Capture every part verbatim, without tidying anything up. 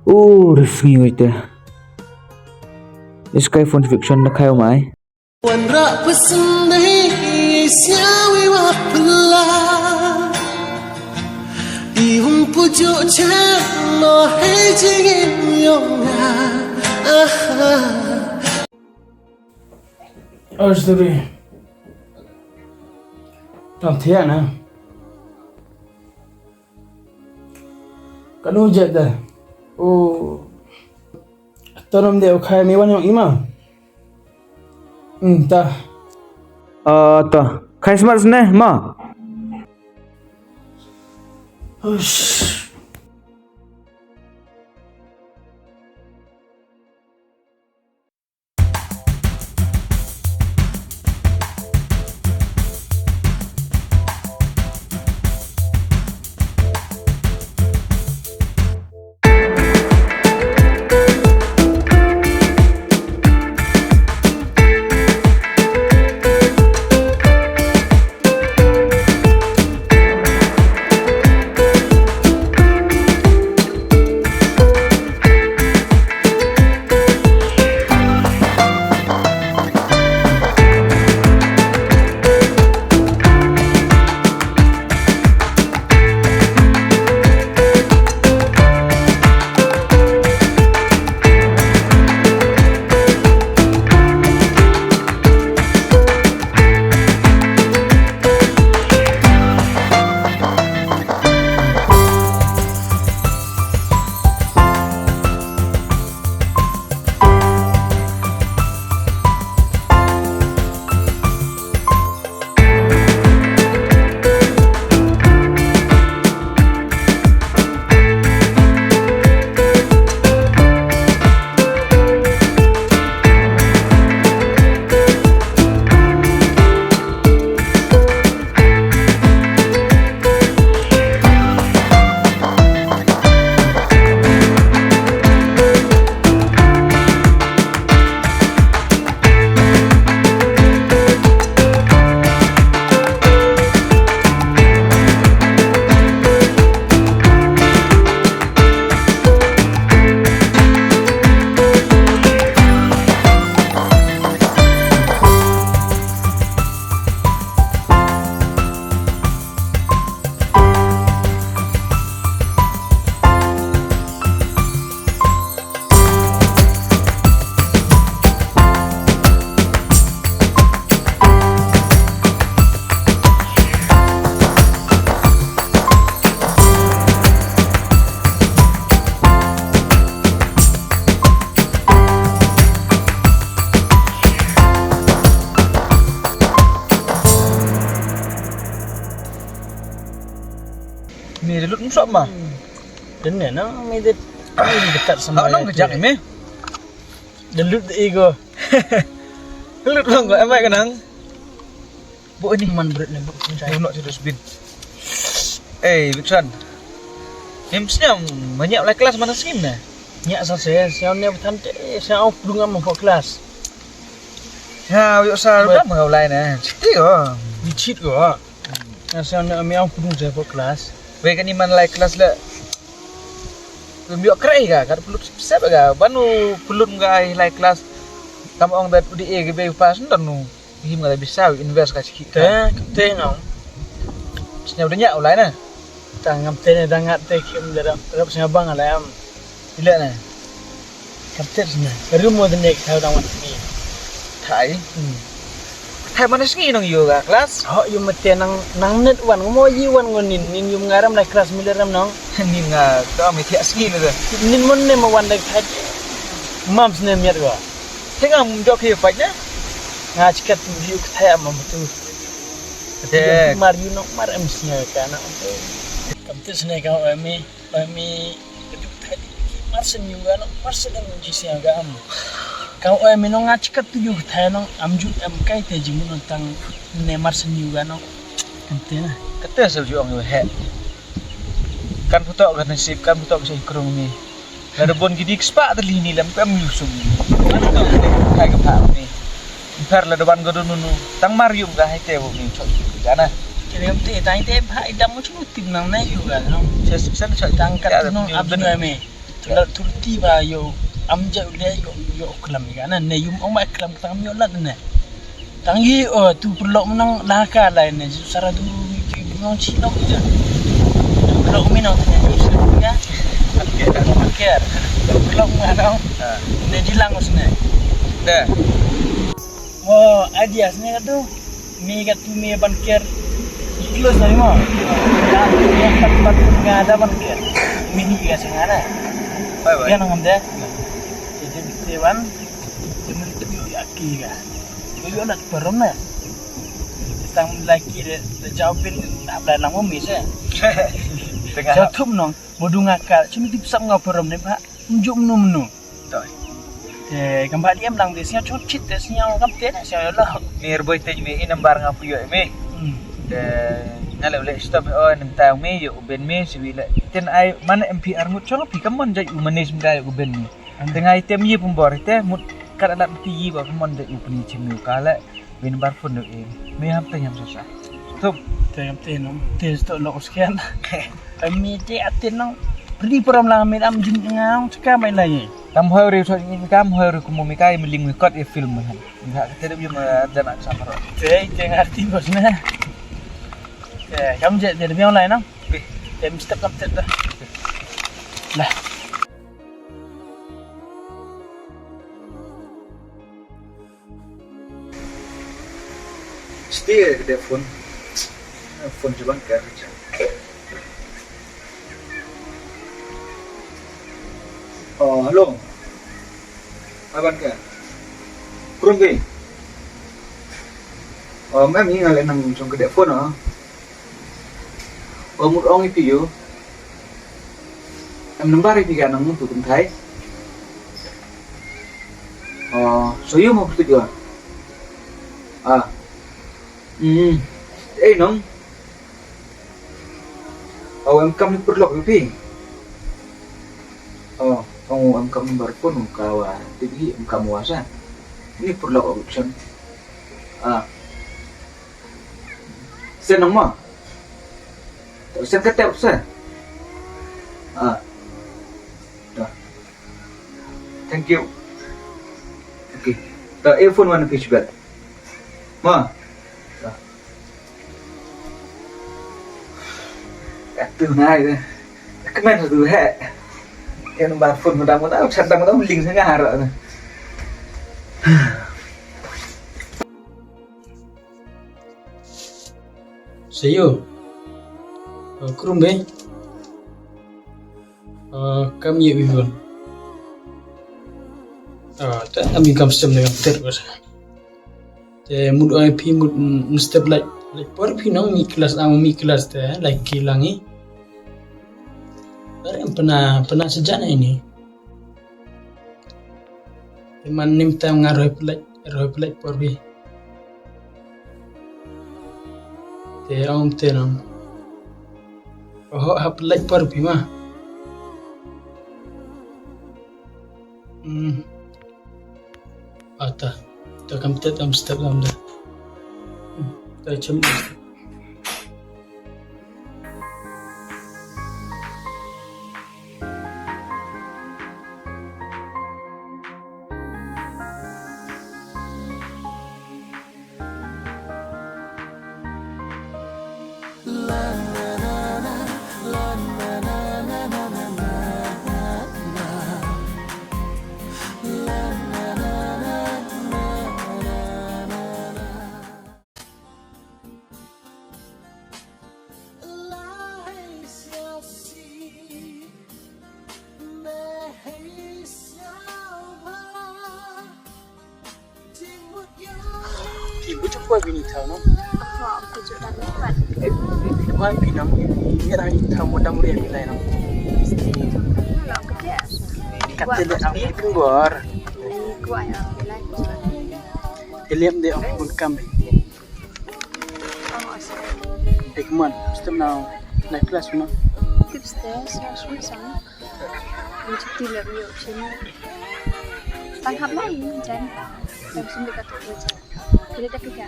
Oh, rif ngi wei te. Is kai phone fiction na khai mai. Wan ra pesen dei siawi wa pela. Iung pujuk chen no hei jingin yong nga. Aha. Oh, sorry. Tam thiah na. Kanu jet da. Oh. Tonom de khai mi wan yong ima. Hmm, ta. Ah, ta. Khai smart ne ma. Hush. Ni da lut msop ma. Dan ne na mi da mi da kat sama. Nang kejak ni. Da lut ego. Lut long ko emai kenang. Bu ini man berit ne bu. Buno ci dustbin. Eh, Biksan. Em snem banyak lai kelas mana skim ne? Nyak sa se, siaw ne bthan te, siaw pdung am pok kelas. Ya, yuk sa udah mau lai ne. Citi ko. Dicit ko. Ya, siaw ne am pdung se pok kelas. Wei kani man lai kelas le. Ym yok krei ka, ka plut sep ka. Banu plut ka ai lai kelas. Kam ong dat udi e ke be pas ntan nu. Him nga da bisa invest ka chiki. Te, te ngam. Snya udah nyak ulai na. Tang ngam te ne dangat te kim da rap, rap snya bang alai am. Ila na. Kam te snya. Rum mo de ne ka dang wan ni. Thai. Hmm. Thai mana sngi nong yoga class? Ho yu mate nang, nang net wan, mo yi wan ngo nin, nin yum ngaram na class mile ram nong. Nin nga to mi thiak sngi ne de. Nin mon ne ma wan de thai. Mam sne miat go. Te ngam jok hi paj ne? Nga chikat tu view kthai am tu. Te mar yu nok mar em sne ka na. Kam te sne ka em mi, em mi ju kthai mar sen yu ga nok mar sen em ji sne ka am. Ka em mi no nga chikat tu ju kthai no am ju em kai te ji mun tang ne mar sen yu ga nok. Kam te na. Kate sa ju ong yu he. Kan putok kan nasib, kan putok sa ikrung ni. Lada bun ki dik spak tali ni lem pem yu sum. Mana tau tadi kai ka phak ni. Mpar lada ban ka dun nunu. Tang mar yum ka hai te bu ni chok yu ka na. Kiri yum te tang te phak idam mu chulu tip nang na yu ka no. Sa sip san chok tang kat no abnu ame. Lad thurti ba ïoh am ja u leh ïoh ïoh klam ka na ne yum ong ba klam tang ïoh lad ne. Tang yi o tu perlok menang la ka lai ne ju sara tu ju nong chi nong ja. Perlok mi nong ne ju sara ka. Ker. Perlok menang. Ne di lang us ne. Dah. Mo idea sini ka tu. Mi ka tu mi ban ker. Close na mo. Ka tu mi ka ban ban nga da ban ker. Mi ni ka sanga na. Bye bye. Ya nang am de. Jadi te ban. Jadi tu ya ki ka. Yo yo na parom na. Sang laki de de jauh pin hap lai lang mo mi se. Tengah. Jauh thum nong. Mo du nga ka. Cuma di pesap nga parom ne ba. Unjuk menu menu. Toi. Te kam ba diem lang de sñiaw chot chit te sñiaw kam te sñiaw lo. Mir boy te me in nambar nga puyo me. Hmm. Te nga le le stop me o nem ta me yo ben me si wi le. Ten ai man M P R ngut chong pi kam mon jai u manis mda yo ben me. Hmm. Te ngai tem ye pum bor te mut kat alat pi yi ba kam mon jai u pni chim me ka le. Bin bar phone do e. Me ham te ham sa sa. Tup. Te ham te no. Te sto lo scan. Ami te atin nong. Pri prom lang mi am jin ngang chaka mai lai. Tam hoi ri so ni kam hoi ri kumu mi kai mi ling mi kot e film mi han. Nggak kita dia punya dan nak sama. Te te ngarti bos na. Te kam je te lebih online nong. Te mesti kam te dah. Lah. Siti ka dei phone. Phone jubang ka. Oh, hello. Aban ka. Krum ke. Oh, mem ingat le nang jong ka dei phone ah. Ong mut ong ïa phi ïoh. Em nambar ïa phi ka nang tu kynthai. Oh, so ïoh mo phi ïoh. Ah. Hmm. Eh nong. Oh, em kam ni purlok ïa phi. Oh, ong em kam nambar phone ka wa. Ti em kam wa sa. Ni purlok option. Ah. Sen nang ma. Sen ka tep sen. Ah. Dah. Thank you. Okay. Ta e phone wan phi sibet. Ma. Ta. Atu nai de. Kmen tu he. Yang nomor phone mudah mudah, mudah mudah link sana harap. Sayo. Krum be. Kam ye wi bun. Te ami kam stem de kam ter bas. Te mut oi phi mut mstep like like por phi nong mi class am mi class te like ki langi. Are pena pena sejana ini. Te man nim tam nga roi pelek roi pelek por bi. Te ong te nong. Oh ha pelek por bi ma. Hmm. Ata. Ta kam te tam step lam da. Ta chem. Ki bu ju kwah bini tau no. Kwah bini tau mo dam riang ni lai no. Kat te le am ni pun bor. Kwah ya. Te lem de ong bun kam. Ek man, step now, like class no. Tips te, sa sum sa. Ni chuti lem yo chin. Tang hap lai jan. Tang sum de ka tu jan. Kile tak ka.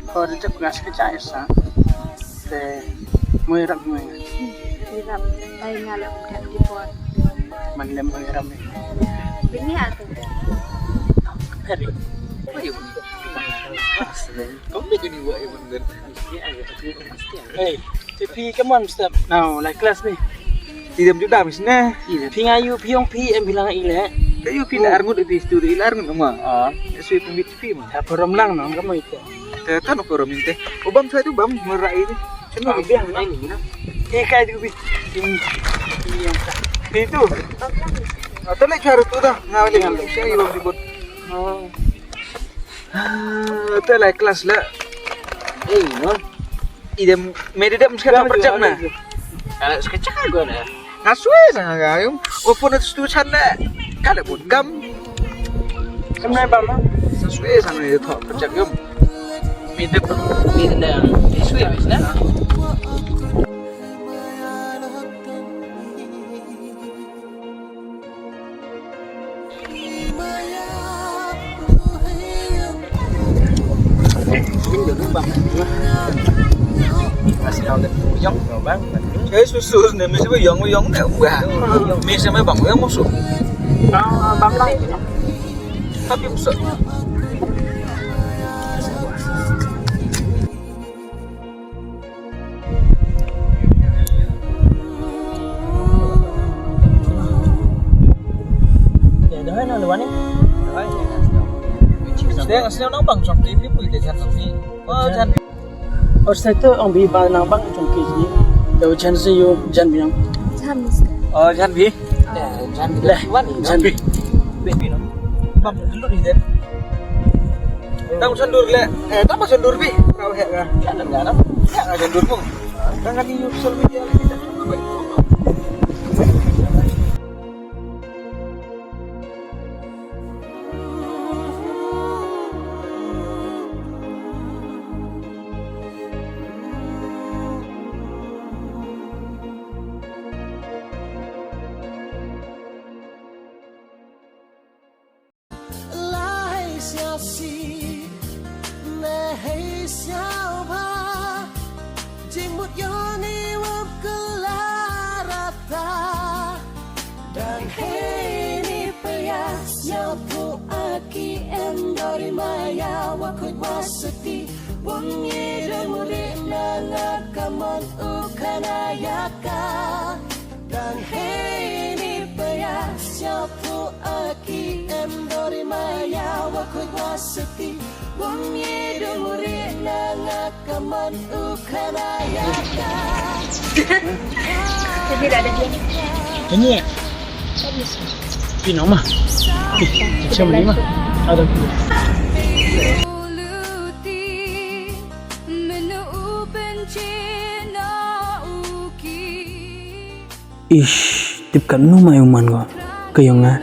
Ko de tak ka ska sa sa. Te moi rap moi. Moi rap. Tai nga lem tak di por. Man lem man ram ni. Bini atu. Hari. Kau ni kini buat yang benar. Hey, phi, come on, step. Now, like class ni. Ti dem juda mis ne. Phi nga yu, phi ong phi em bilang ile. Te yu phi la arngut phi stu ile arngut ma. Ah. Sui pembit phi ma. Apa rom lang no, kamu itu. Te kan apa rom inte. Obam saya tu bam merai ni. Sino biang na. Ini na. Eh, kai tu bi. Ini. Ini yang. Itu. Atau lek cara tu dah. Ngau lek. Saya yu di bot. Oh. Ah, te lai class la. Eh, no. Idem, me de dem ska project na. Ala ska chak ko na. Nga swe sa nga yung. Open it stu chan na. Ka le bun kam. Kam na ba ma. Sa swe sa nga yung project yung. Me de, me de na. Swe na. Eh, susu ne, mesti yang yang ne, wah. Mesti me bang yang musuh. Bang, bang lah. Tapi musuh. Dei nang bang jong ki phi pui te jan phi. Oh, jan. Or sai to ong bi ba nang bang jong ki ji. Dei jan se yu jan bi nang. Jan bi. Oh, jan bi. Jan bi. Leh, jan bi. Bi bi nang. Bang dulu ni deh. Tang chandur le, eh, tang chandur bi. Kau hek ka. Jangan, jangan. Hek ka chandur pun. Tang kan ni social media lagi. Lai siasi, ne hei siau ba. Jingmut yoni wap kelarata. Dang hei ni pia siau pu aki em dori maya wa kuit wa seti. Wang ye dang uri na nga kaman u kana yaka. Dang hei ni pia siau pu aki em dori maya wa kuit wa seti. Wang ye dang uri na nga kaman u kana yaka. Jadi dah ada dia. Ini ya? Pino ma. Pi, macam ni ma. Ada. Ish, tip katno ma ïa u man ko. Ka ïong nga.